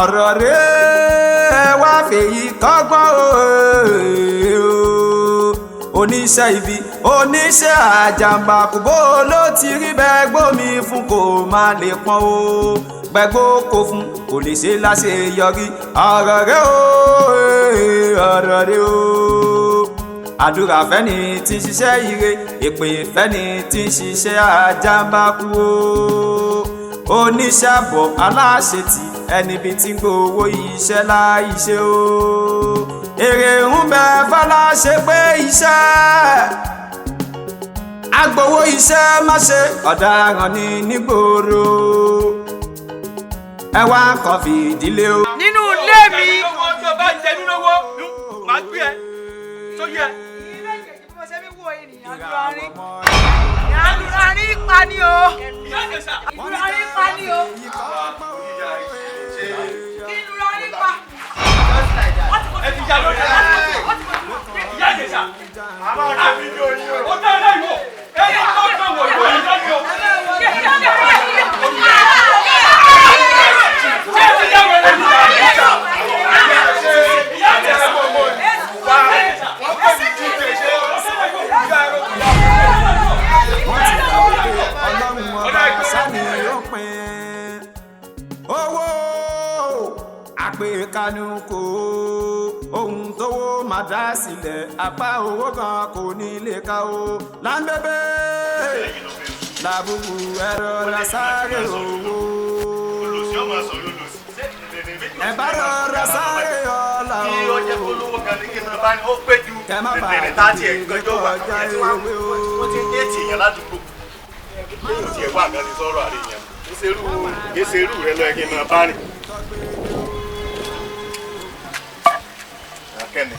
Ọ̀rọ̀ rẹ̀ wá fèyí kọ́gbọ́n o. Oníṣẹ́ ibi, oníṣẹ́ àjàmbákú, bó ló ti rí bẹ́ẹ̀ gbómi fún kò má lè pọ́n o, gbẹ́gbó kò fún kò lè ṣe láṣeyọrí. Ọ̀rọ̀ rẹ̀ o, ọ̀rọ̀ rẹ̀ o. Àdúrà fẹ́ni tí ń ṣiṣẹ́ ire, èpè fẹ́ni tí ń ṣiṣẹ́ àjàmbákú o. Oníṣẹ́ àbọ̀ aláṣetì, ẹni bí tí ń gbowó iṣẹ́ láìṣe o. Èrè ń bẹ fọláṣe pé iṣẹ́ agbowó iṣẹ́ má ṣe, ọ̀daràn ní nígboro. Ẹ wá kàn fìdílé o. Nínú ilé mi. Tó bá jẹ mí lówó, màá gbé ẹ sóyè ẹ. Ìdúrà pa ni o. Ìdúrà pa ni o. Ìdúrà pa. Ẹ ti jà lórí ìyá Ìjẹ̀ṣà. Ó dá ilé ìwò. Ẹni tó kàn wọ̀ ìwò ìjọ ni o. Ṣé ẹ ti yá wẹrẹ ní ìyá Ìjẹ̀ṣà? Wọ́n ti gbà wípé Ọlọ́run Ọba sani ó pin owó àpèkánú kò, ohun tówó máa dá sílẹ̀, apá owó kan kò ní lè ka o. Láńbébé làbùkù ẹ̀rọ ra sáré owó, ẹ bá rọra sáré ọ̀la Kí ó jẹ́ o. kó lówó kan ní kí n bá ní ó pé ju Kẹ má bàa tẹ̀tẹ̀rẹ̀ tá tiẹ̀ gbẹjọ́ wà kọjá ẹ̀ tí wọ́n ewé o. Wọ́n ti ń déètì èèyàn ládùúgbò. Lẹ́yìn tí ẹ̀ wá àgàn ti sọ̀rọ̀ àrẹ èèyàn. Ìṣerú rẹ lọ yẹ kí n máa bá rìn. Akẹ́ni,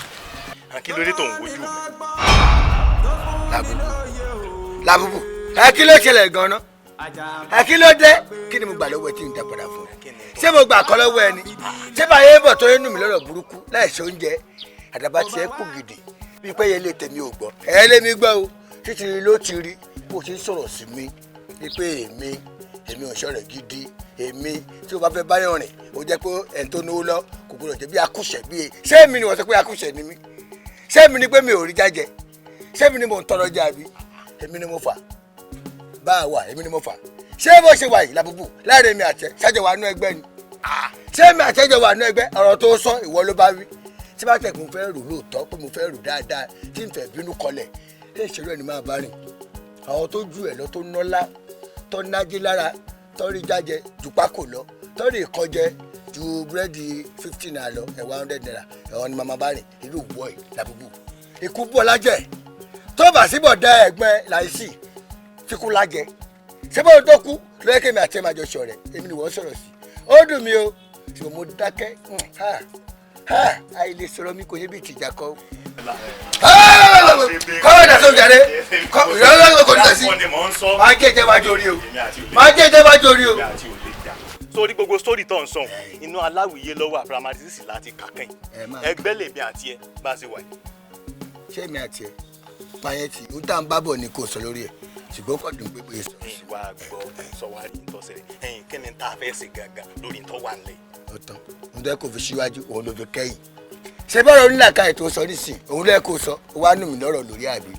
kí ló dé tó ń wojú mi? Làbùbù, Làbùbù, ẹ kí ló ṣẹlẹ̀ gan-an? Ẹ kí ló dé? Kí ni mo gbà lọ́wọ́ ẹ tí ń dá padà fún ẹ? Ṣé mo gbà kọ́ lọ́wọ́ ẹ ni? Ṣé báyé bọ̀ tó inú mi lọ́rọ̀ burúkú láìsí oúnjẹ? Àdàbà tiẹ̀ kù gidi bíi pé yẹn lè tèmi ò gbọ́, ẹ lé mi gbọ́ o. Títí ló ti rí bó ṣe ń sọ̀rọ̀ sí mi bíi pé èmi ò ṣọ̀rẹ́ gidi. Èmi tí o bá fẹ́ báyọ̀ rìn, ó jẹ́ pé ẹni tó náwó lọ kò gbọdọ̀ jẹ́ bí akúṣẹ̀ bí e. Ṣé èmi ni wọ́n sọ pé akúṣẹ̀ ni mí? Ṣé èmi ni pé mi ò rí jájẹ? Ṣé èmi ni mò ń tọrọ jẹ àbí? Èmi ni mo fà bá a wà, èmi ni mo fà. Ṣé bó ṣe wà yìí, Làbùbù, láàrin èmi àtẹ ṣájọ wà nú ẹgbẹ́ ni? Ṣé èmi àtẹjọ wà nú ẹgbẹ́? Ọ̀rọ̀ tó sọ, ìwọ ló bá wí. Tí bá tẹ̀ mo fẹ́ rò lóòótọ́ pé mo fẹ́ rò dáadáa tí n fẹ́ bínú kọlẹ̀, ṣé ìṣerú ẹni máa bá rìn? Àwọn tó ju ẹ̀ lọ, tó nọ́lá, tó nájí lára, tó rí jájẹ ju pákó lọ, tó rí ìkọjẹ ju búrẹ́dì 50 naira lọ, ẹ̀wà 100 naira, ẹ̀wọ̀n ni màmá bá rìn. Irú ìwọ yìí, Làbùbù, ikú bọ́ lájẹ̀ tó bá síbọ̀ dá ẹ̀gbẹ́ láìsí fikú lájẹ. Ṣé báwo tó kú lóye kémi àti ẹ̀ máa jọ ṣọ̀rẹ́? Èmi ni wọ́n sọ̀rọ̀ sí, ó dùn mí o, ṣùgbọ́n mo dákẹ́. Ha ha, àìlè sọ̀rọ̀ mi kò yé bí ìtìjà kọ́. Kọ́wé dà sójà rẹ kọ́ ìrọ̀lẹ́ kò ní tẹ̀sí. Wọ́n ni mò ń sọ. Máa jẹ́ ìjẹ́ wájú orí o, máa jẹ́ ìjẹ́ wájú orí o. Èmi àti òde jà. Sórí gbogbo sórí tó ń sọ, inú aláwìyé lọ́wọ́ primary six láti kàkẹ́yìn. Ẹ máa Ẹgbẹ́ lèmi àti ẹ bá a ṣe wà yìí. Ṣé èmi àti ẹ payẹ́tì ó tá à ń bá bọ̀ ni kò sọ lórí ẹ̀, ṣùgbọ́n kò dùn pé bóyá sọ. Ẹ̀yin wá gbọ́, sọ wá rí ntọ́sẹ̀ ẹ̀yin, kí ni tá a fẹ́ ṣe gangan lórí ntọ́ wà nílẹ̀? Ó tán, òun tó yẹ kó fi síwájú, òun ló fi kẹ́yìn. Ṣé bọ́ọ̀rọ̀ onílàkà ètò sọ nísìn, òun ló yẹ kó sọ. Ó wá nù mí lọ́rọ̀ lórí àbí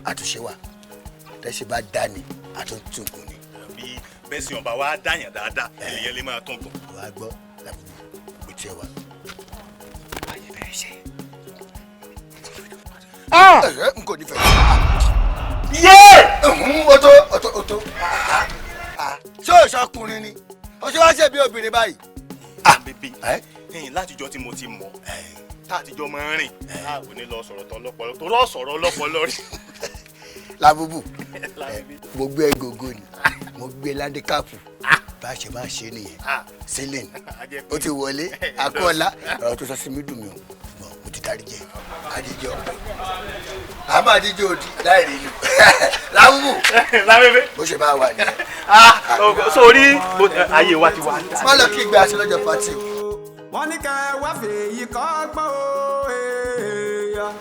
àtúnṣe wà tẹ́sí bá dá ni àtúntún ni. Bí bẹ́sìn ọba wa dáyàn dáadáa, ènìyàn lè máa tún gùn. Wàá gbọ́, Làbùbù, ó tiẹ̀ wá. Ayé bẹ̀rẹ̀ ṣe. Ẹ n kò nífẹ̀ẹ́. Yé! Ó tó, ó tó, ó tó. Ṣé o ṣọkùnrin ni? O ṣe wá ṣe bí obìnrin báyìí? Bíbí Ẹ? ẹ̀yin látijọ́ tí mo ti mọ̀ tá àtijọ́ máa ń rìn, a kò ní lọ sọ̀rọ̀ tán lọ́pọlọ tó lọ sọ̀rọ̀ lọ́pọlọ rí. Làbùbù, mo gbé gógó ni, mo gbé láńdíkàpù, bá a ṣe máa ṣe nìyẹn. Sílìn ó ti wọlé akọ́lá. Ọ̀rọ̀ tó sọ sí mi dùn mí o, ṣùgbọ́n mo ti dárí jẹ àdíjọ, a máa díjọ òdì láì rí inú. Làbùbù, Lábẹ́bẹ́. bó ṣe máa wà nìyẹn. Sórí ayé wa ti wà. Má lọ kí ìgbé aṣọ lọ́jọ́ party o. Wọ́n ní kẹ́ wá fèyí kọ́gbọ́n o èèyàn.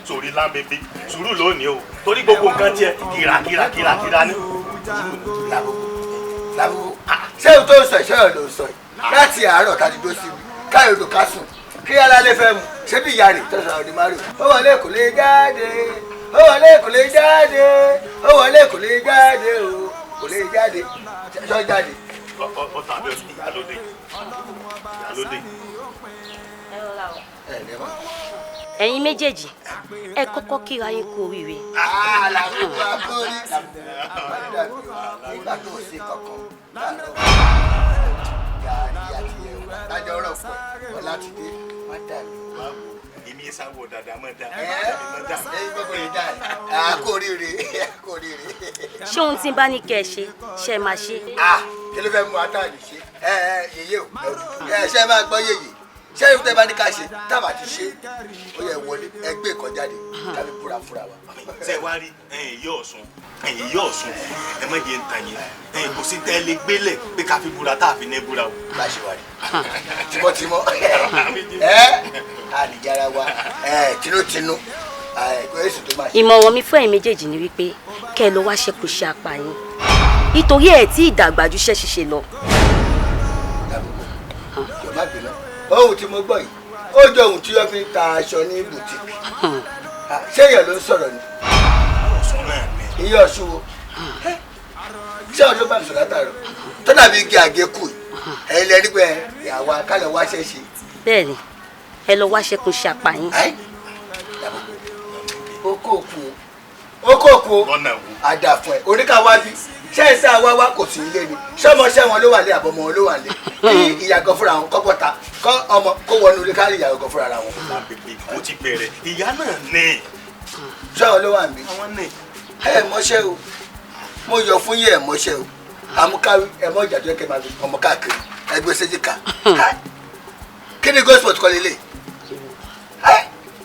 Sórí lábẹ́bẹ́, sùúrù lónìí o, torí gbogbo nǹkan tiẹ̀ kìrà kìrà kìrà kìrà ní. Làbùbù, Làbùbù, ṣé o tó sọ ìṣe ọ̀ ló sọ yìí? Láti àárọ̀ tá a ti dó síbi káyọ̀ odò ká sùn kí alálẹ́ fẹ́ mu ṣé bí ìyá rẹ̀ tọ́sán òde máa rò. Ó wọlé kò lè jáde, ó wọlé kò lè jáde, ó wọlé kò lè jáde o, kò lè jáde, ṣọ́ jáde. Ọ̀tá abẹ́ ìyálóde ìyálóde. Ẹ̀yin méjèèjì ẹ kọ́kọ́ kíra yín kú oríire. Làbúgbò akórí nígbà tó ṣe kankan láàárọ̀ gàrí àti ẹ̀wà tájọ́ rọ̀ pọ̀ ọ̀la ti dé má dàbí. Èmi ẹ sáwọ dàda mọ dà. Ẹ ẹ gbogbo yìí dà kú oríire, kú oríire. Ṣé ohun tí n bá ní kẹ́ ẹ ṣe ṣe máa ṣe? Kí ló fẹ́ mú atáàlì ṣe? Ẹ ẹ yèyé o, ẹ ṣe máa gbọ́ yèyé. Ṣé ìfún tẹ́ bá ní ká ṣe tábà ti ṣe ó yẹ wọlé ẹgbẹ́ kan jáde tàbí búra fúra wa. Ṣé wàá rí ẹ̀yin yóò sùn, ẹ̀yin yóò sùn, ẹ má jẹ́ ń tàn yín, ẹ̀yin kò sí tẹ́ ẹ lè gbélé pé ká fi búra tá a fi ní búra o. Bá a ṣe wà rí tímọ́tímọ́ ẹ àlìjára wa ẹ tinútinú ẹ kò èsì tó máa ṣe. Ìmọ̀ràn mi fún ẹ̀yin méjèèjì ni wípé kẹ́ ẹ lọ wá ṣẹ́kù ṣe apá yín nítorí ẹ̀ tí ìdàgbà ju iṣẹ́ ṣíṣe lọ. Jọ̀ọ́ má bínú, ohun tí mo gbọ́ yìí ó jọ ohun tí wọ́n fi ń ta aṣọ ní bùtíkì. Ṣé èèyàn ló ń sọ̀rọ̀ ni? Ọ̀sùn náà ni. Iye ọ̀ṣun wo? Ṣé ọdún bá mi sọ̀rọ̀ látàrọ̀ tó dàbí igi àgékù yìí? Ẹ̀yin lẹ rí pé àwa kálọ̀ wá ṣẹ́ ṣe. Bẹ́ẹ̀ni, ẹ lọ wá ṣẹ́kù ṣe apá yín. Ó kó òkú o, ó kó òkú o, àdàfọ̀ ẹ̀ oníkàwájú ṣé ẹ sá wá wá kò sí ilé ni? Ṣọmọṣẹ wọn ló wà lé àbọmọ wọn ló wà lé? Kí ìyàgò fúnra wọn kọ́kọ́ ta kọ́ ọmọ kó wọnú ilé kárí ìyàgò fúnra wọn. Lábẹ́bẹ́ mo ti bẹ̀rẹ̀ ìyá náà ní. Ṣé àwọn ló wà níbí? Ẹ mọṣẹ́ o, mo yọ fún yín, ẹ mọṣẹ́ o, àmúkáwí ẹ mọ ìjà tó yẹ kẹ́ máa fi ọmọ káàkiri ẹgbẹ́ sẹ́jìká. Kí ni gospel kọ́ lélẹ̀?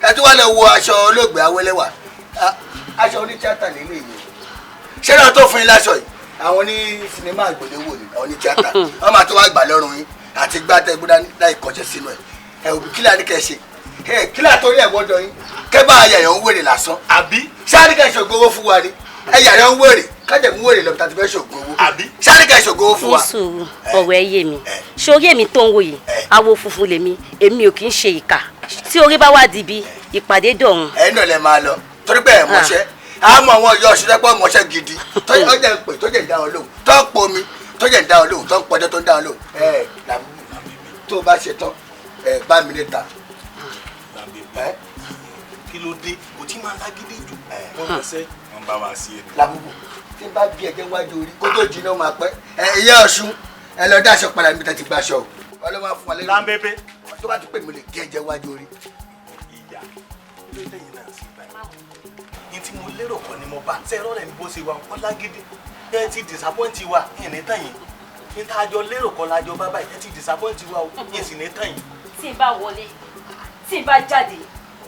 Ẹ tún wá lọ wo aṣọ olóògbé Awẹ́lẹ́wà, aṣọ onítíátà lélẹ̀ yìí. Ṣé náà tó fún yín láṣọ yìí? Àwọn ní sinimá àgbéléwò ni àwọn ní tíátà, wọn máa tó wá gbà lọ́rùn yín àti gbá tẹgbúdá láì kọjá sínú ẹ. Ẹ òbí kílà ní kẹ ṣe? Ẹ kílà torí ẹ wọdọ yín kẹ bá ayàyàn ń wèrè lásán. Àbí sáré kẹ ṣògo owó fún wa ni? Ẹyàyàn ń wèrè kájẹ ń wèrè lọ́pítà tí fẹ́ ṣògo owó. Àbí sáré kẹ ṣògo owó fún wa. Ní sùúrù, ọ̀rọ̀ ẹ yé mi. Sórí èmi tó ń wò yìí, awo funfun lèmi, èmi ò kì í ṣe ìkà. Tí orí bá wà dìbí ìpàdé dọ̀run. Ẹ náà lẹ máa lọ torí pé ẹ mọṣẹ́ àmọ́ àwọn ọyọ ọṣù mọṣẹ́ gidi tó jẹ́ ń pè tó jẹ́ ń dá wọn lóhùn tó ń pomi tó jẹ́ ń dá wọn lóhùn tó ń pọjọ́ tó ń dá wọn lóhùn. Ẹ tó bá ṣe tán ẹ bá mi níta. Kí ló dé kò tí máa lágídí jù wọ́n mọ̀ sẹ́ wọ́n bá wa sí ẹ. Làbúbù tí n bá bí ẹjẹ wájú orí kó tó jiná máa pẹ́. Ẹ ìyá ọ̀ṣun ẹ lọ dáṣọ padà níbi tá ti gbaṣọ o. Ọlọ́wọ́ fún wa lẹ́nu. Lámbébé. Tó bá tún pè mí lè gé ẹjẹ wájú orí. Ìyá kí ló dé yìí náà sí báyìí? Ní tí mo lérò kọ́ ni mo bá ṣe rọ́ọ̀rẹ́ mi bó ṣe wà wọ́n lágídí ẹ ti disappoint wa ẹ̀ ní tàn yín. Ní tá a jọ lérò kọ́ la jọ bá báyìí ẹ ti disappoint wa o ẹ̀ sì ní tàn yín. Tí n bá wọlé, tí n bá jáde,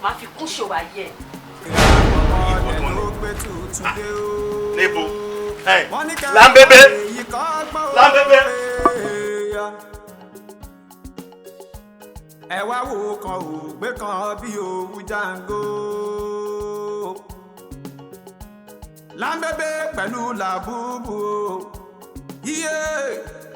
màá fi kún ṣòwò ayé ẹ. Níbo lámbébé lámbébé. Ẹ wá wo kan ò gbé kan bí òwú jàǹgó. Lámbébé pẹ̀lú làbúbù o, iye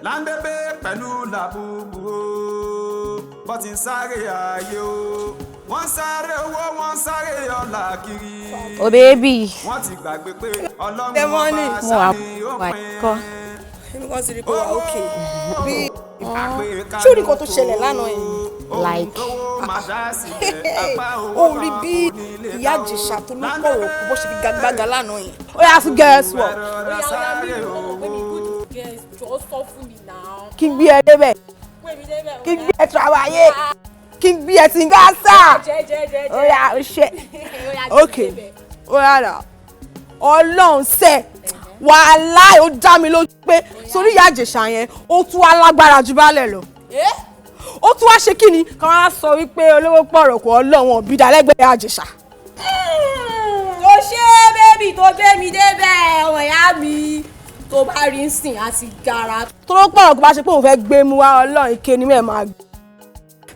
lámbébé pẹ̀lú làbúbù o, bó ti ń sáré ayé o, wọ́n sáré owó, wọ́n sáré ọlà kiri. Oh baby. Wọ́n ti gbàgbé pé ọlọ́run ọba sáré ó pín. Èmi kan ti rí pé wà ókè bí ṣé o rí nǹkan tó ṣẹlẹ̀ lánàá yìí? Like. Ó rí bí ìyá Ìjẹ̀ṣà tó ló pọ̀rọ̀ kú bó ṣe fi gagbága lánàá yìí. Ó yà fún guess what? Kí n gbé ẹ débẹ̀, kí n gbé ẹ travailler, kí n gbé ẹ ti Gaza. Ó yà ó ṣe. Ok, ó yà nà. Ọlọ́run sẹ́, wàhálà ó dá mi lójú pé sórí ìyá Ìjẹ̀ṣà yẹn ó tún wá lágbára ju baálẹ̀ lọ. Ó tún wá ṣe kí ni kí wọ́n á sọ wípé olówó pọ̀rọ̀ kò ọlọ́run òbí dalẹ́gbẹ̀ẹ́ Ìjẹ̀ṣà. Ó ṣe bébì tó gbé mi débẹ̀ ọmọ ìyá mi tó bá rí sìn àti gara. Tó ló pọ̀rọ̀ kó bá ṣe pé òun fẹ́ gbé mu wá ọlọ́run ike ni mẹ́ẹ̀ máa gbé.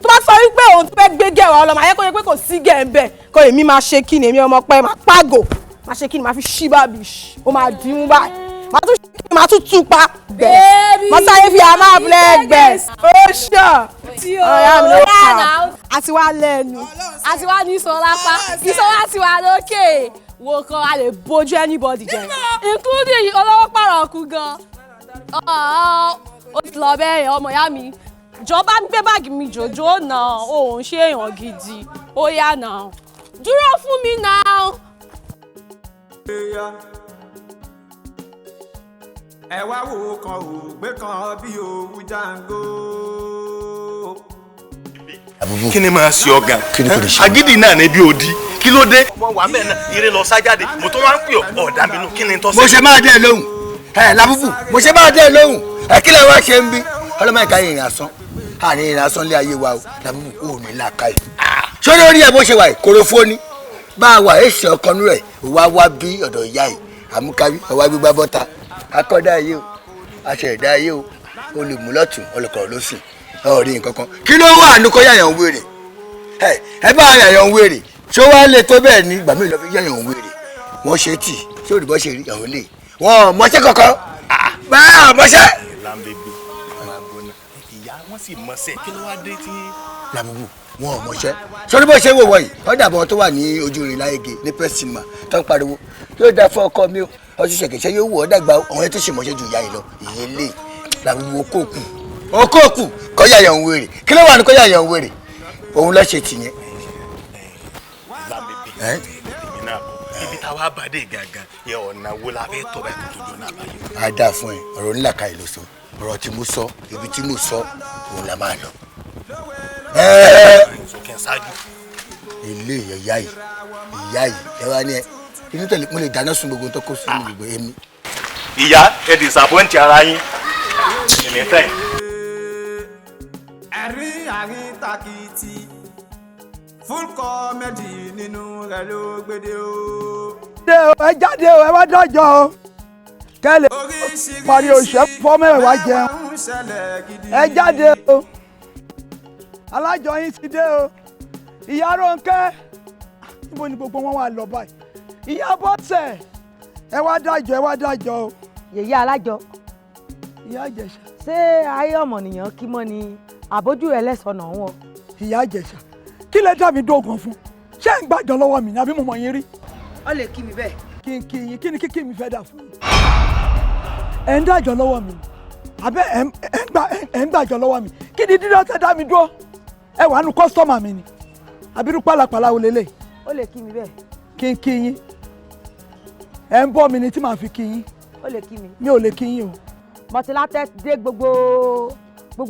Tó bá sọ wípé òun fẹ́ gbé gẹ̀wá ọlọ́mọ ayé kó yẹ pé kò sí gẹ̀ ń bẹ̀ kó èmi máa ṣe kí ni èmi ọmọ pẹ́ máa pàgò máa ṣe kí ni máa fi ṣí bábì ó máa dín mú báyìí. Màá tún ṣe kí màá tún tú pa gbẹ. Màá sáré fi àmà abúlé gbẹ. Ó ṣọ̀. Ọ̀rẹ́ mi ló kà. Àti wá lẹ́nu, àti wá ní ìsọ̀lápá, ìsọ̀lá ti wà lókè. Wo kan a lè bójú anybody jẹ, including olówó pàrọ̀kù gan. Ó ti lọ bẹ́ẹ̀ ọmọ ìyá mi. Jọba ń gbé báàgì mi jòjó náà, òun ṣe èèyàn gidi, ó yá náà. Dúró fún mi náà. Ẹ wá wo kan ò gbé kan bí òwú jàǹgó. Kí ni máa ṣe ọ̀gá agídí náà ní bí odi kí ló dé. Wọ́n wà mẹ́rin náà eré lọ sájáde mo tún wá ń pè ọ́ ọ̀dà mi nù kí ni tó ṣe. Mo ṣe máa dé ẹ lóhùn ẹ Lábúbù, mo ṣe máa dé ẹ lóhùn ẹ kí lè wá ṣe ń bí ọlọ́mọ ìka ìrìn asán àní ìrìn asán lé ayé wa o. Lábúbù ò ní làákàyè. Sórí orí ẹ bó ṣe wà yìí korofo ni bá a wà èsì ọkànnú rẹ wá wá bí ọ̀dọ̀ ìyá yìí àmúkárí ọwá gbígbá bọ́ta akọ́dá ayé o aṣẹ̀dá ayé o olùmúlọ́tún ọlọ́kọ̀ọ́ ló sìn ọ̀rí nǹkan kan kí ló wà ní kó yàyàn wèrè ẹ bá yàyàn wèrè ṣó wàá lè tó bẹ́ẹ̀ ní ìgbà mi lọ fi yàyàn wèrè wọ́n ṣe tì ṣé òdìbọn ṣe rí àwọn lè wọ́n mọṣẹ́ kankan báà mọṣẹ́. Ìyá wọn sì mọṣẹ́ kí ló wá dé tí. Làbùbù wọn ò mọṣẹ́ sórí bó ṣe wò wọ̀nyí wọ́n dàbọ̀ tó wà ní ojú rìn láyége ní pẹ́sìmà tó ń pariwo yóò dá fún ọkọ mi o ọtún ṣẹ̀kẹ̀ṣẹ̀ yóò wọ̀ ọ́ dàgbà àwọn ẹ̀ tó ṣe mọṣẹ́ ju ìyá yìí lọ ìyẹn lè Làbùbù okòkù okòkù kọjá yàn wèrè kí ló wà ní kọjá yàn wèrè òun lọ ṣe tìyẹn. Ibi táwa bá dé gangan yẹ ọ̀nà wo la fẹ́ tọ́ báyìí tó tó jọ náà báyìí. A dáa fún ẹ ọ̀rọ̀ ńlá ka ìlú sọ ọ̀rọ̀ tí mo sọ ibi tí mo sọ òun la máa lọ. Ilé ìyá yìí ìyá yìí ẹ wá ní ẹ inú tẹ̀lé mo lè dáná sun gbogbo tó kó sínú gbogbo èmi. Ìyá ẹ disappoint ara yín èmi fẹ́. Ẹ̀rín àrín takìtì full comedy nínú rẹ̀ ló gbédè o. Ẹ jáde o, ẹ wá dájọ́ o, kẹ́lẹ̀ parí oṣù ẹ fọ́ mẹ́wàá jẹun. Ẹ jáde o, alájọ yín ti dé o, ìyá Rónkẹ́ níbo ni gbogbo wọn wà lọ báyìí? Ìyá Bọ́sẹ̀ ẹ wá dájọ́, ẹ wá dájọ́ o. Yèyé alájọ. Ìyá Ìjẹ̀ṣà. Ṣé ayé ọmọnìyàn kí mọ́ ni àbójú rẹ̀ lẹ́sọ̀nà wọn? Ìyá Ìjẹ̀ṣà kí lẹ dá mi dóògùn fún? Ṣé ń gbàjọ lọ́wọ́ mi ni àbí mo mọ̀ yín rí? Ó lè kí mi bẹ́ẹ̀. Kí n kí yín, kí ni kíkí mi fẹ́ dà fún yín? Ẹ̀ ń dájọ́ lọ́wọ́ mi àbẹ́ ẹ̀ ń gbàjọ lọ́wọ́ mi kí ni dídá tẹ dá mi dúró? Ẹ wà nù kọ́sítọ́mà mi ni àbí irú pálapàla wo lélẹ̀? Ó lè kí mi bẹ́ẹ̀. Kí n kí yín, ẹ̀ ń bọ́ mi ni tí màá fi kí yín. Ó lè kí mi. Mi ò lè kí yín o. Mọ̀tílátẹ́ dé gbogbo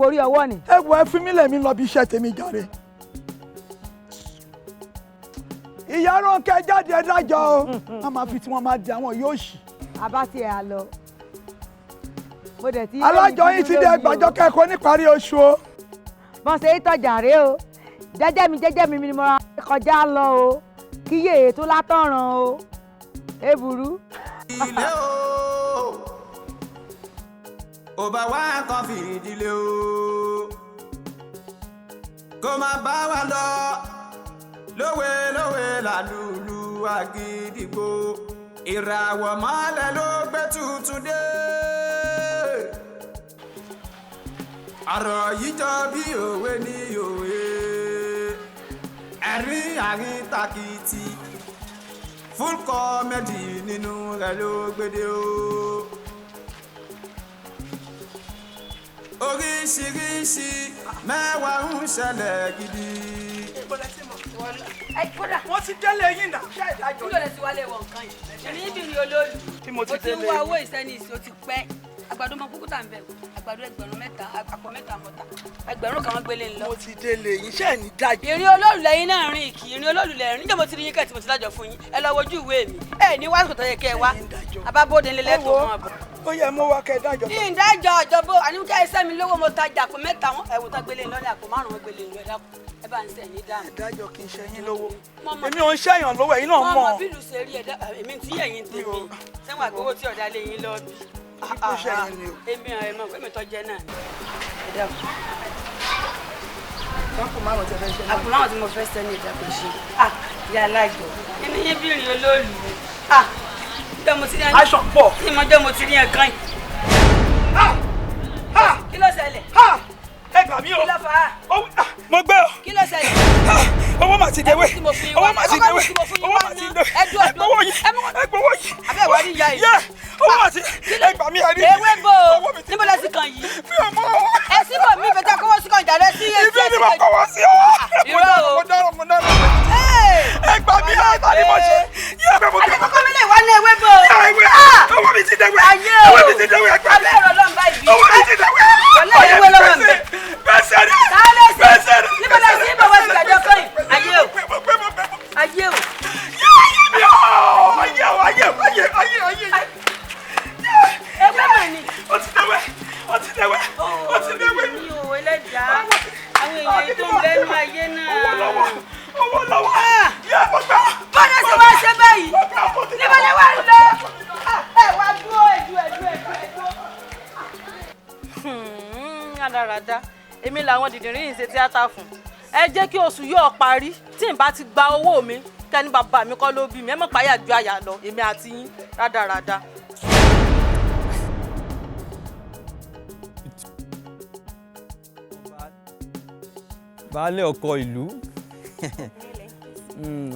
orí ọwọ́ ni. Ẹ wọ ẹ fi mí lẹ̀ mi lọ bí iṣẹ́ tèmi jàre. Ìyá Rónkẹ́ jáde ẹ dájọ́ o, wọ́n máa fi tí wọ́n máa di àwọn yóò ṣì. Àbá tiẹ̀ á lọ. Mo dẹ̀ ti. Alájọ yín ti dé ẹgbàjọ́ kẹ́kọ̀ọ́ níparí oṣù o. Bọ́n ṣe é tọjà rèé o, jẹ́jẹ́ mi ni mo ra kọjá lọ o, kí yèé tó látọ̀ràn o, èbúrú. Ilé o, ò bá wá nǹkan fìdílé o, kó má bá wa lọ lówe lówe làlùlù àgídìgbò ìràwọ̀ mọ́lẹ̀ ló gbé tuntun dé. Ọ̀rọ̀ yìí jọ bí òwe ní òwe ẹ̀rín àrín takìtì full comedy nínú rẹ̀ ló gbédè o. Oríṣiríṣi mẹ́wàá ń ṣẹlẹ̀ gidi. Wọ́n ti délé yín náà. Kí ló lè ti wálé wọ nǹkan yìí? Èmi ń bìrì olóòlù. Mo ti délé. Mo ti ń wá owó ìsẹ́ni ìsìn ó ti pẹ́. Àgbàdo mọ kúkú tà ń bẹ̀. Àgbàdo 2,000 àpò 3 mọ́ta. 1,000 wọ́n gbélé ńlọ. Mo ti délé yín, ṣé ẹ̀ ní dájú? Ìrìn olóòlù lẹ́yìn náà rìn kì í, ìrìn olóòlù lẹ́yìn. Níjọ́ mo ti rí yín kẹ́ tí mo ti dájọ́ fún yín. Ẹ lọ wojú ìwé mi. Ẹ ní wá sòtọ́ yẹ kẹ́ ẹ wá. Abábóde ńlẹ̀ lẹ́tọ̀ọ́ mọ́ ọ̀bọ̀. Ó yẹ mo wá kẹ́ dájọ́. Ní ìdájọ́ ọ̀jọ̀bọ, àníkẹ́ ẹsẹ̀ mi lówó mo tajà àpò 3 ẹ̀wù tó gbélé ńlọ ní àpò 5 wọn gbélé ńlọ ẹ dákun. Ẹ bá ń sẹ̀ ní dáhùn. Ìdájọ́ kì í ṣe yín lówó. Èmi ò ń ṣẹ̀yàn lówó, ẹ̀yin náà mọ̀. Mọ̀ bí ìlú ṣe rí ẹ̀dá, èmi ti ẹ̀yin tèmi. Sẹ́wọ̀n àgbowó tí ọ̀dà lé yín lọ bí. Èmi ẹ̀ mọ̀ pé mi tọ́ jẹ́ náà ni. Ẹ dákun. Àpò 5 tí ẹ fẹ́ ṣe. Àpò 5 tí mo fẹ́ ṣe ní ìdákun ṣe. Ìyá alájọ. Inú yín bí ìrìn olóòlù. Aṣọ pọ̀. Ìmọ̀jọ́ mo ti rí ẹ̀ kan yìí. Kí ló ṣẹlẹ̀? Ẹ gbà mí o. Kí ló fà á? Mo gbé o. Kí ló ṣẹlẹ̀? Owó mà ti dewé. Owó mà ti dewé. Owó mà ti dewé. Ẹ gbowó yìí. Ẹ gbowó yìí. Abẹ́ ìwà rí ìyá yìí. Yẹ owó mà ti ẹ gbà mí ẹrí. Ewé bò ó. Níbo lẹ sí kan yìí? Mi ò mọ̀. Ẹ síbò mi ìfẹ́ kọ́wọ́ sí kan ìjà rẹ sí etí. Ibi ni mo kọ́wọ́ sí o. Irọ́ o. Mo dárò mo dárò. Ẹ gbà mí ẹ ta ni mo ṣe. Yẹ ẹ mo Àti kọ́kọ́ mi lè wá ní ewé bò ó. Ewé owó mi ti dewé. Ayé o. Owó mi ti dewé ẹ gbà mí. Abẹ́ ẹ̀rọ lọ́n báyìí. Owó mi ti dewé. Wọlé ewé lọ́wọ́ mi. Bẹ́sẹ̀ ni. Sáré sí. Bẹ́sẹ̀ ni. Níbo lẹ sí bàbá ti gbàjọ kọ́ yìí? Ayé o. Ayé o. Ayé o ayé o ayé ayé ayé. Ewé mà ni. Ó ti dewé. Ó ti dewé. Ó ti dewé. Mi ò ẹlẹ́dàá. Àwọn èèyàn tó ń bẹ́nu ayé náà. Owó lọ́wọ́. Owó lọ́wọ́. Yẹ mo gbà. Bọ́dọ̀ sì wá ṣe báyìí. Níbo lẹ wá ń lọ? Ẹ wá dúró ẹ̀dú ẹ̀dú ẹ̀dú ẹ̀dú. Rádaràda èmi làwọn dìdìrín yìí ṣe tíátà fún. Ẹ jẹ́ kí oṣù yóò parí tí n bá ti gba owó mi kẹ́ni bàbá mi kọ́ ló bí mi ẹ mọ̀ páyà ju àyà lọ èmi àti yín rádaràda. Baálé ọkọ ìlú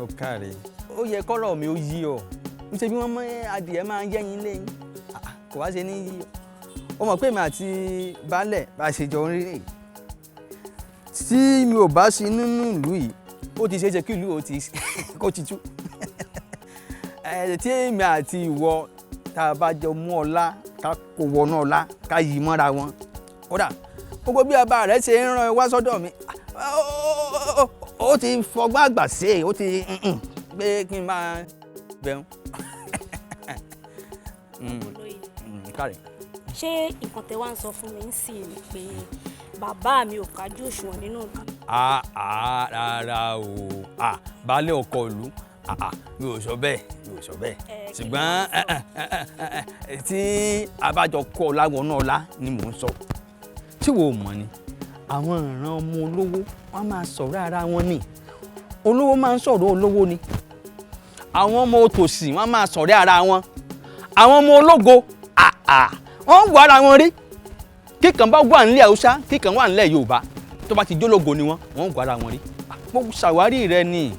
ó káre ó yẹ kọ́rọ̀ mi ó yí ọ níṣẹ́ bí wọ́n mọ adìẹ máa ń yẹ́yin lẹ́yìn kò wá ṣe ní yí ọ ó mọ̀ pé èmi àti baálẹ̀ bá ṣe jọ ń rí rèé tí mi ò bá sí nínú ìlú yìí ó ti ṣeé ṣe kí ìlú ó ti kó ti tú tí èmi àti ìwọ tá a bá jọ mú ọlá ká kó wọnú ọlá ká yí mọ́ra wọn kódà gbogbo bí bàbá rẹ ṣe ń rán ẹ wá sọ́dọ̀ mi ó ti fọgbọ́n àgbà ṣe é ó ti pé kí n máa bẹ̀rù. Káre. Ṣé nǹkan tẹ wá ń sọ fún mi ń sìn ni pé bàbá mi ò kájú òṣùwọ̀n nínú ìlú? Rárá o, baálé ọkọ ìlú mi ò sọ bẹ́ẹ̀ mi ò sọ bẹ́ẹ̀ ṣùgbọ́n tí a bá jọ kó ọlá wọnú ọlá ni mò ń sọ tí wo mọ̀ ni àwọn ìran ọmọ olówó wọn máa sọ̀rọ̀ ara wọn ni olówó máa ń sọ̀rọ̀ olówó ni àwọn ọmọ òtòṣì wọn máa sọ̀rọ̀ ara wọn àwọn ọmọ ológo wọ́n ń wọ ara wọn rí kíkan bá wà nílẹ̀ Haúsá kíkan wà nílẹ̀ Yorùbá tó bá ti jólógo ni wọ́n ń wọ ara wọn rí mo ṣàwárí rẹ ni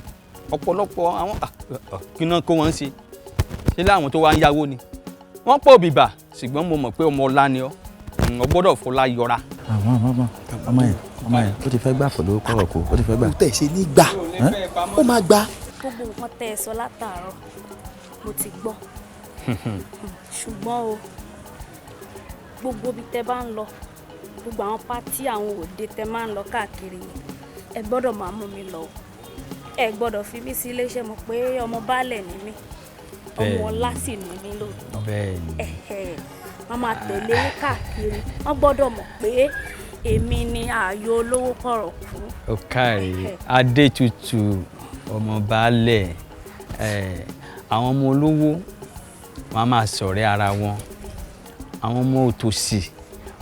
ọ̀pọ̀lọpọ̀ àwọn kí náà kó wọn ń ṣe ṣé láwọn tó wá ń yáwó ni wọ́n pọ̀ bìbà ṣùgbọ́n mo mọ̀ pé ọmọ ọlá ni ọ́ ọ gbọ́dọ̀ fọlá yọra. Àwọn ọmọ ọmọ yẹn ọmọ yẹn ó ti fẹ́ gbà fọ̀ lówó kọ̀rọ̀ kó ó ti fẹ́ gbà. Ó tẹ̀ ṣe ní gbà ó máa gbà. Gbogbo nǹkan tẹ́ ẹ sọ látàárọ̀ mo ti gbọ́ ṣùgbọ́n o gbogbo ibi tẹ́ bá ń lọ gbogbo àwọn pátí àwọn òde tẹ́ máa ń lọ káàkiri ẹ gbọ́dọ̀ máa mú mi lọ ẹ gbọ́dọ̀ fi mí sí iléeṣẹ́ mọ̀ pé ọmọ baálẹ̀ ni mí ọmọ ọlá sì ni mí lóòótọ́ wọ́n máa tẹ̀lé yín káàkiri wọ́n gbọ́dọ̀ mọ̀ pé èmi ni ààyò olówó kọ̀rọ̀ kú. Ó káre Adétutù ọmọ baálẹ̀ àwọn ọmọ olówó wọn a máa ṣọ̀rẹ́ ara wọn àwọn ọmọ òtòṣì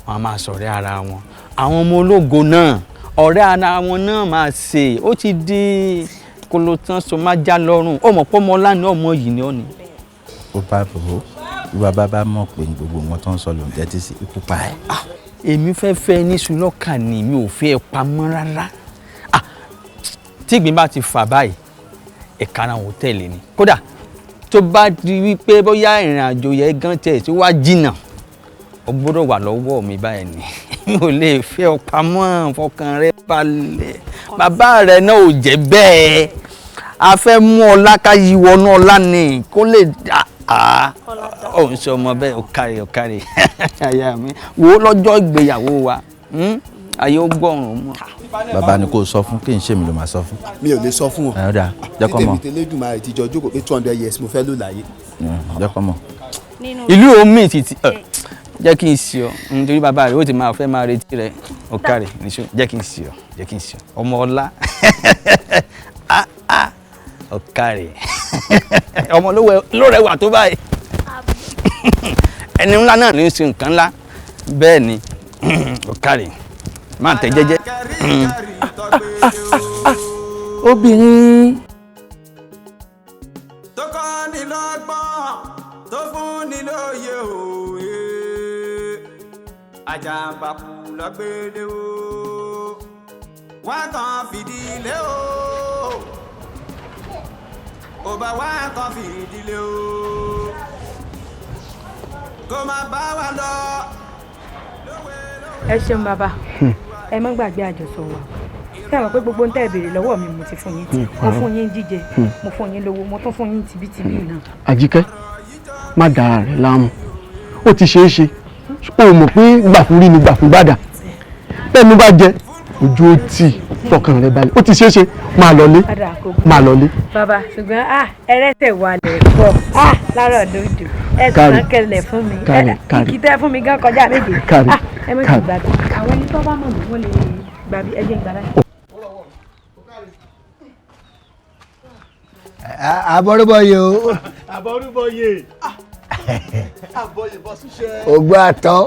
wọn a máa ṣọ̀rẹ́ ara wọn àwọn ọmọ ológo náà ọ̀rẹ́ ara wọn náà máa ṣe ó ti di kolotan so máa já lọ́rùn ó mọ̀ pé ọmọ ọlá ni ọmọ yìí ni ó ní. Ó bá bò ó bí bàbá bá mọ̀ pé gbogbo wọn tó ń sọ lòun tẹ́tí sí ikú pa ẹ̀. Èmi fẹ́ fẹ́ ní sùlọ́kà ni mi ò fẹ́ pamọ́ rárá tí ìgbín bá ti fà báyìí ìkara òun tẹ̀lé ni kódà tó bá di wípé bóyá ìrìn àjò yẹn gan tẹ̀ tí wàá jìnnà ó gbọ́dọ̀ wà lọ́wọ́ mi báyìí ni mi ò lè fẹ́ ọ pamọ́ fọkàn rẹ balẹ̀ bàbá rẹ náà ò jẹ́ bẹ́ẹ̀ a fẹ́ mú ọlá ká yí wọnú ọlá ni kó lè dà á ó ń sọ ọmọ bẹ́ẹ̀ ó kárí ó kárí aya mi wo lọ́jọ́ ìgbéyàwó wa ayé ó gbọ́rùn mọ́. Bàbá ni kò sọ fún kí n ṣe mi ló máa sọ fún. Mi ò lè sọ fún wọn. Ẹ ó dáa jẹ́ kó mọ̀. Tèmi tẹ́lẹ̀dùmarè ti jọ jókòó pé 200 years mo fẹ́ lò láyé. Jẹ́ kó mọ̀. Ìlú omi títí jẹ́ kí n sí ọ nítorí bàbá rẹ̀ ó ti máa fẹ́ máa retí rẹ̀ ó kárí níṣó jẹ́ kí n sí ọ jẹ́ kí n sí ọ ọmọ ọlá ó kárí ọmọ ló rẹwà tó báyìí ẹni ńlá náà ní í ṣe nǹkan ńlá bẹ́ẹ̀ ni ó kárí máa tẹ̀ jẹ́jẹ́. Obìnrin. Tó kọ́ ni lọ́gbọ́n tó lọ́gbẹ́dẹ́ o wá kàn fìdílé o ò bá wá kàn fìdílé o kó má bá wa lọ. Ẹ ṣeun bàbá, ẹ má gbàgbé àjọsọ wa. Ṣé àwọn pé gbogbo ń tẹ́ béèrè lọ́wọ́ mi mo ti fún yín? Mo fún yín jíjẹ, mo fún yín lówó, mo tún fún yín tibítibí náà. Àjíkẹ́, má dára rẹ̀ láàmú, ó ti ṣeé ṣe. O mọ̀ pé gbàfúrí ni gbàfúgbàdà, bẹ́ẹ̀ ni bá jẹ ojú ó tì, fọkàn rẹ̀ balẹ̀, ó ti ṣeé ṣe. Máa lọlé, máa lọlé. Bàbá, ṣùgbọ́n ẹrẹ́sẹ̀ wà lẹ̀ pọ̀ láàárọ̀ lójú ẹ tún kẹlẹ̀ fún mi, kìkì tẹ́ fún mi gan kọjá méje. Ẹ mọ̀ sí gbàgbé àwọn ẹni tó bá mọ̀ mí wọ́n lè gbàgbé ẹ jẹ́ ń gbàdá. Àbọ̀rúbọ̀yè o. Àbọ̀rúbọ̀yè. Àbọ̀yè bọ́ síṣẹ́. Ògbó àtọ́.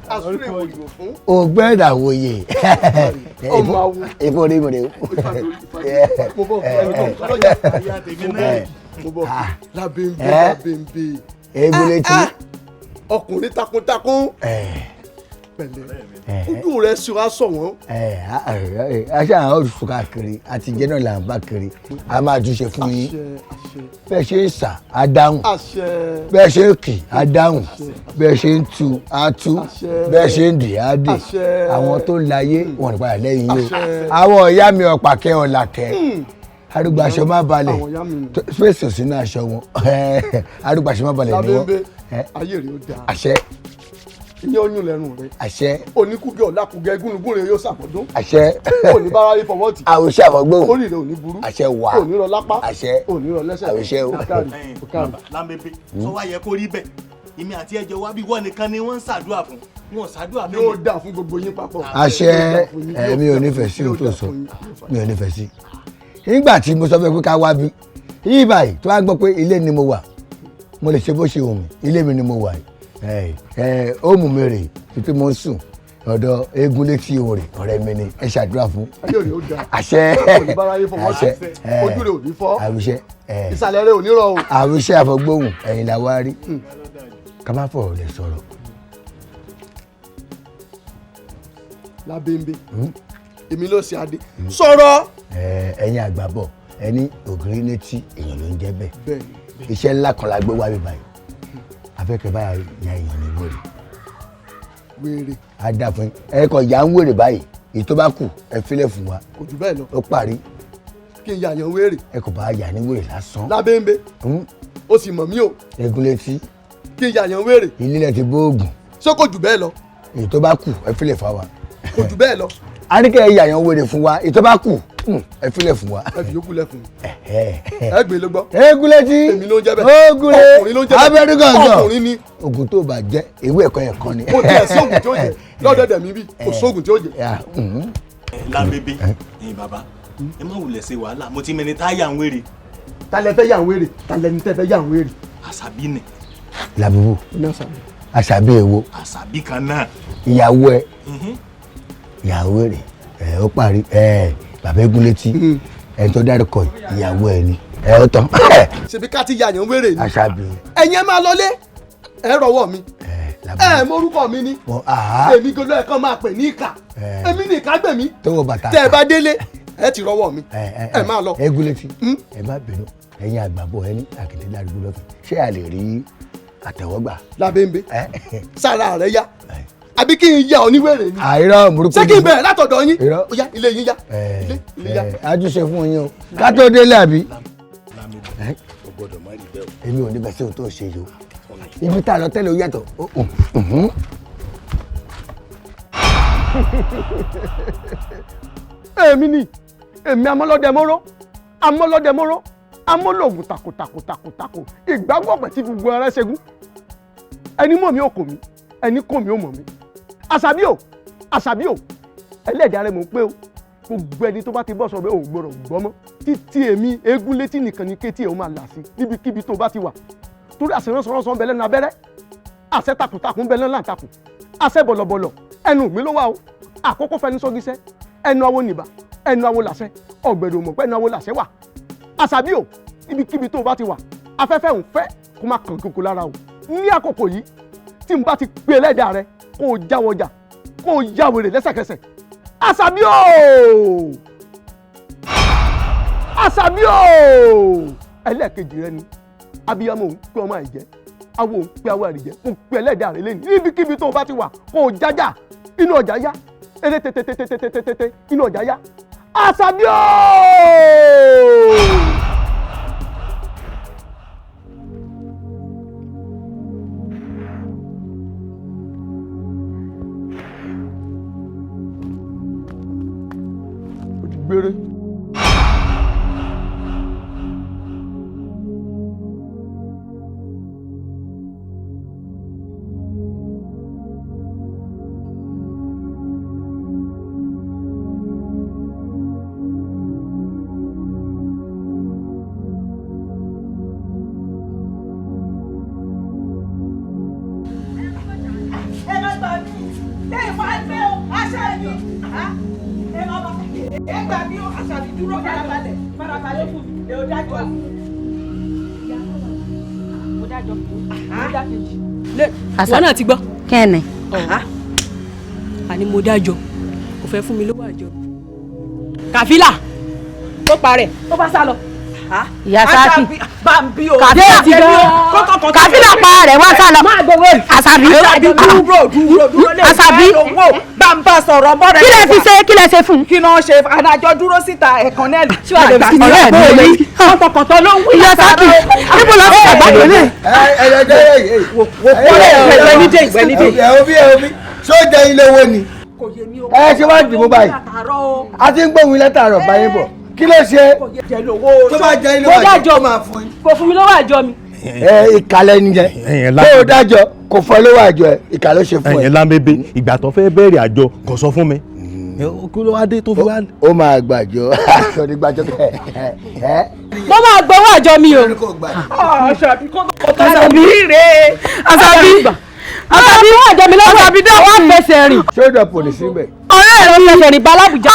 Àsúrè ìwòyò fún. Ògbó ẹ̀dàwòye. Ìfò orí mi rè o. Mo bọ̀ ọlọ́jà àyà tèmi náà. Mo bọ̀ lábẹ́ńbẹ́ lábẹ́ńbẹ́. Eégún létí. Ọkùnrin takuntakun. Pẹ̀lẹ́, ojú rẹ̀ sì wá sọ wọ́n. Aṣọ àwọn olùsùn káàkiri àti ìjẹ́ náà là ń bá kiri, a máa túnṣe fún yín. Bẹ́ẹ̀ ṣe ń sà á dáhùn, bẹ́ẹ̀ ṣe ń kì á dáhùn, bẹ́ẹ̀ ṣe ń tu á tú, bẹ́ẹ̀ ṣe ń dì á dì. Àwọn tó ń láyé wọn ní padà lẹ́yìn yìí o. Àwọn ìyá mi ọ̀pàkẹ́ ọ̀làkẹ́, arúgbó aṣọ má balẹ̀, space ò sínú aṣọ wọn, arúgbó aṣọ má balẹ̀ ni wọ́n. Ayé rẹ̀ ó dáa. Àṣẹ. Ìyẹn oyún lẹ́nu rẹ̀. Àṣẹ. Oníkúgẹ́ ọ̀làkúgẹ́ gúnugún rẹ̀ yóò ṣàmọ́dún. Àṣẹ. Òní bára rí fọwọ́ tì. Àwòṣe àfọgbóhùn. Orí rẹ̀ ò ní burú. Àṣẹ wà. Òní rọ lápá. Àṣẹ. Òní rọ lẹ́sẹ̀. Àwòṣe o. Lámbébé sọ wá yẹ kó rí bẹ́ẹ̀, èmi àti ẹjọ́ wa bí wọ́n nìkan ni wọ́n ń ṣàdúrà fún, wọn ò ṣàdúrà mẹ́rin. Yóò dà fún gbogbo yín papọ̀. Àṣẹ. Mi ò nífẹ̀ẹ́ sí ohun tó sọ, mi ò nífẹ̀ẹ́ sí. Nígbà tí mo sọ fún ẹ pé ká wá bí yí báyìí, tó wá gbọ́ pé ilé ni mo wà, mo lè ṣe bó ṣe wù mí, ilé mi ni mo wà yìí. Ó mú mi rè títí mo ń sùn ọ̀dọ̀ eégún létí òun rè, ọ̀rẹ́ mi ni, ẹ ṣàdúrà fún. Àṣẹ. Àṣẹ. Ojú rẹ̀ ò ní fọ́. Àwùṣẹ. Ìsàlẹ̀ rẹ̀ ò ní rọ o. Àwùṣẹ àfọgbóhùn ẹ̀yìn la wá rí, ká má fọ̀rọ̀ lẹ̀ sọ̀rọ̀. Lábẹ́ńbẹ́, èmi ló ṣe adé sọ̀rọ̀. Ẹ̀yin àgbà bọ̀, ẹni ògiri létí èèyàn ló ń jẹ́ bẹ́ẹ̀. Iṣẹ́ ńlá kan la gbé wá bí báyìí, afẹ́kẹ́ báyà ya èèyàn ní wèrè. Wèrè. A dà fún yín, ẹ kàn yà ń wèrè báyìí, èyí tó bá kù ẹ filẹ̀ fún wa. Kò jù bẹ́ẹ̀ lọ. Ó parí. Kí n yà yàn wèrè. Ẹ kò bá yà ní wèrè lásán. Lábẹ́ńbẹ́, ó sì mọ̀ mí o. Eégún létí. Kí n yà yàn wèrè. Ilé rẹ̀ ti bóògùn. Ṣé kò jù bẹ́ẹ̀ lọ. Èyí tó bá kù ẹ filẹ̀ fún wa. Kò jù bẹ́ẹ̀ lọ. A ní kẹ́ ẹ yà yàn wèrè fún wa, èyí tó bá kù ẹ filẹ̀ fún wa. Ẹ fi yókù lẹ̀ fún mi. Ẹ gbé ló gbọ́. Eégún létí. Èmi ló ń jẹ́ bẹ́ẹ̀. Eégún lé Ọkùnrin ló ń jẹ́ bẹ́ẹ̀. Abẹ́rú gàngàn. Ọkùnrin ni. Ògùn tó bá jẹ́ ewé ẹ̀kọ́ yẹn kan ni. Kò tiẹ̀ sóògùn tí ó jẹ lọ́dọ̀dẹ̀ mi bí, kò sóògùn tí ó jẹ. Lábẹ́bẹ́, ẹ̀yin bàbá, ẹ má wulẹ̀ ṣe wàhálà, mo ti mẹni tá yà ń wèrè. Ta lẹ fẹ́ yà ń wèrè? Ta lẹni tẹ́ fẹ́ yà ń wèrè? Àṣàbí ni. Làbúbù. Àṣàbí èwo? Àṣàbí kan náà. Ìyàwó ẹ. Ìyàwó rẹ̀ ẹ ó parí ẹ bàbá eégún létí ẹni tó dárúkọ ìyàwó ẹ ni ẹ ó tán. Ṣebí ká ti yà yàn wèrè ni. Àṣàbí. Ẹ̀yin ẹ máa lọlé, ẹ rọwọ́ mi, ẹ mórúkọ mi ni, èmi gbọ́dọ̀ ẹ̀ kàn máa pè ní ìkà, èmi ní ìkà gbèmí. Tọwọ́ bàtà. Tẹ́ ẹ bá délé ẹ ti rọwọ́ mi, ẹ máa lọ. Eégún létí, ẹ má bínú, ẹ̀yin àgbàbọ̀ ẹ ní àkìtì ládùúgbò lọ́fẹ̀ẹ́, ṣé a lè rí àtẹ̀wọ́gbà? Lábẹ́ńbẹ́, sára rẹ yá àbí kí n yà ọ ní wèrè ni. Àìrọ̀ burúkú. Ṣé kí n bẹ̀rẹ̀ látọ̀dọ̀ yín? Ó yá, ilé yín yá. Ilé yá. Àjùṣe fún yín o, ká tó délé àbí. Èmi ò ní bẹ́ẹ̀ sí ohun tó ṣe yìí o, ibi tá a lọ tẹ́lẹ̀ ó yàtọ̀. Èmi ni èmi amọ́lọ́dẹ mọ́rọ́, amọ́lọ́dẹ mọ́rọ́, amọ́lọ́gùn takotakotakotako, ìgbàgbọ́ pẹ̀ tí gbogbo ara ṣẹ́gun. Ẹni mọ̀ mi ò kò mí, ẹni kò mí ò mọ̀ mí. Àṣàbí o, Àṣàbí o, ẹlẹ́dàá rẹ mò ń pé o. Gbogbo ẹni tó bá ti bọ́ sọ̀rọ̀ bẹ́ẹ̀ ò gbọ́dọ̀ gbọ́ mọ́. Títí èmi eégún létí nìkan ni kétí ẹ̀ ó máa là sí níbikíbi tó bá ti wà. Torí àṣẹ ránṣọránṣọ ń bẹ lẹ́nu abẹ́rẹ́, àṣẹ takuntakun ń bẹ lẹ́nu àtakùn, àṣẹ bọ̀lọ̀bọ̀lọ̀ ẹnu mi ló wà o. Àkókò fẹni sọ́gíṣẹ́, ẹnu awo nìbà, ẹnu awo làṣẹ, ọ̀gbẹ̀rẹ̀ òmò pé ẹnu awo làṣẹ wà. Àṣàbí o, ibikíbi tó bá ti wà, afẹ́fẹ́ ń fẹ́ kó má kàn kókó lára o. Ní àkókò yìí tí n bá ti pe ẹlẹ́dàá rẹ kó o jáwọ́ jà, Kó o ya wèrè lẹ́sẹ̀kẹsẹ̀. Àṣàbí o, Àṣàbí o. Ẹlẹ́ẹ̀kejì rẹ ni abiyamọ òun pé ọmọ àìjẹ́, awo òun pé awo àrìjẹ́, mo pe ẹlẹ́dàá rẹ lẹ́nu. Níbikíbi tó o bá ti wà, kó o jájà inú ọjà yá, eré tètètètètètè inú ọjà yá. Àṣàbí o. Gbére. Ẹ má gbà mí lẹ́yìn wá gbé o, Àṣàbí. Ẹ má bà ẹ gbà mí o, Àṣàbí, dúró, farabalẹ̀, farabalẹ̀ fún mi. Ẹ ò dájọ́, mo dájọ́, mo dá kejì. Ìwọ náà ti gbọ́. Kẹ́ni. Àní mo dájọ́, kò fẹ́ fún mi lówó àjọ. Kàfílà Ó parẹ́, ó bá sá lọ. Ìyá Sáàkì. Kàfílà ti gbọ́. Kàfílà pa rẹ̀ wá sá lọ. Àṣàbí. Àṣàbí, dúró, dúró, dúró lè Àṣàbí. owó bá ń bá sọ̀rọ̀ bọ́ rẹ̀. Kí lẹ fi ṣe? Kí lẹ ṣe fún? Kí náà ṣe adájọ́ dúró síta ẹ̀kan náà. Ọ̀rẹ́ mi ò ní. Kọ̀tọ̀kọ̀tọ̀ ló ń wí. Ìyá Sáàkì, níbo la fi àgbàdo lé? Ẹ ẹ ẹ ẹ Wò ó ìwẹ̀ nídé, ìwẹ̀ nídé. Ẹ obi, ẹ obi, ṣó jẹ ilé owó ni? Ẹ ṣe wá dìbò báyìí. A ti ń gbóhùn látàárọ̀ báyìí bọ̀. Kí ló ṣe? Tó bá jẹ ilé Mo owó dájọ́, àjọ máa fún yín. kò fún mi lówó àjọ mi. Ẹ ìkàlẹ̀ nìyẹn. Bó o dájọ́ kò fọ́ lówó àjọ ẹ, ìkà ló ṣe fún ẹ. Ẹ̀yin lámbébé, ìgbà tó fẹ́ bẹ̀rẹ̀ àjọ kò sọ fún mi. Kí ló wá dé tó fi wá. Ó máa gbàjọ, aṣọ ní gbàjọ ẹ. Mo máa gbowó àjọ mi o. Àṣàbí, kọ́tọ̀kọ̀tọ̀ Àṣàbí rè é. Àṣàbí. Àṣàbí, owó àjọ mi lọ́wọ́. Àṣàbí, dákun. Wá fẹsẹ̀ rìn. Ṣé ó dọ̀ pòlìsì bẹ̀? Ọ̀rẹ́ mi fẹsẹ̀ rìn balábùjá.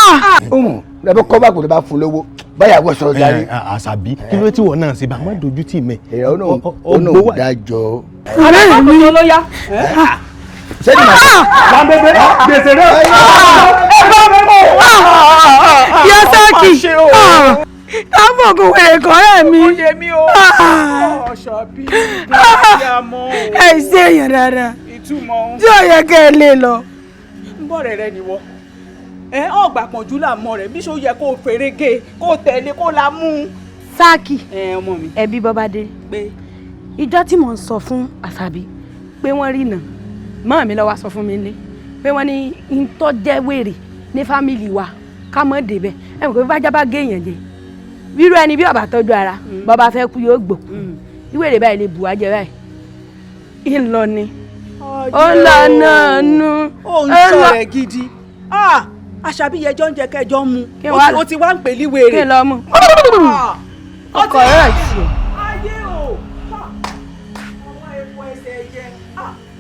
Lẹ́bí kọ́ bá kò lè bá fún lówó báyàwó sọ̀rọ̀ darí. Àṣàbí, kí ló tí wọ́n náà ṣe bá má dojú tì mẹ́. Èrè ó náà dájọ́. Ọ̀rẹ́ mi ló yá. Sẹ́ni màá. Lámbébé, gbèsè rẹ̀. Ìyá Sáàkì. Tábọ̀ kò wèrè kọ́rẹ́ mi. Àṣàbí, ìyàmọ́ o. Ẹ ṣe èèyàn dáadáa. Ìtumọ̀ Tí ò yẹ kẹ́ ẹ lè lọ. ń bọ̀ rẹ̀ rẹ̀ nìwọ. Ẹ ọgbà pọ̀njú là mọ rẹ̀ bí ṣó yẹ kó o fèrègé, kó o tẹ̀lé, kó o la mú un. Sáàkì. Ẹ ọmọ mi. Ẹbí Bọ́bádé. Pé Ìjọ́ tí mò ń sọ fún Àṣàbí pé wọ́n rí nà mọ́ mi lọ́wọ́ sọ fún mi ní pé wọ́n ní n tó jẹ́ wèrè ní fámìlì wa ká mọ́ débẹ̀. Ẹ mọ̀ pé bájá bá gé èèyàn jẹ, rírú ẹni bí ọba tọ́jú ara bọ́ba fẹ́ kú yóò gbò ìwéré báyìí lè bù wá jẹ báyìí. Ń lọ ni ó ń lọ náà nú. Ó ń sọ rẹ̀ gidi. Àṣàbí, yẹjọ́ ń jẹ kẹjọ mu. Kí wá- Ó ti wá ń pè líwèrè. Kí n lọ mú ọkọ̀ rẹ̀ sí i. Ayé o, ọwọ́ epo ẹsẹ̀ ẹyẹ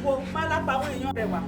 wo pálápàá àwọn èèyàn rẹ̀ wá.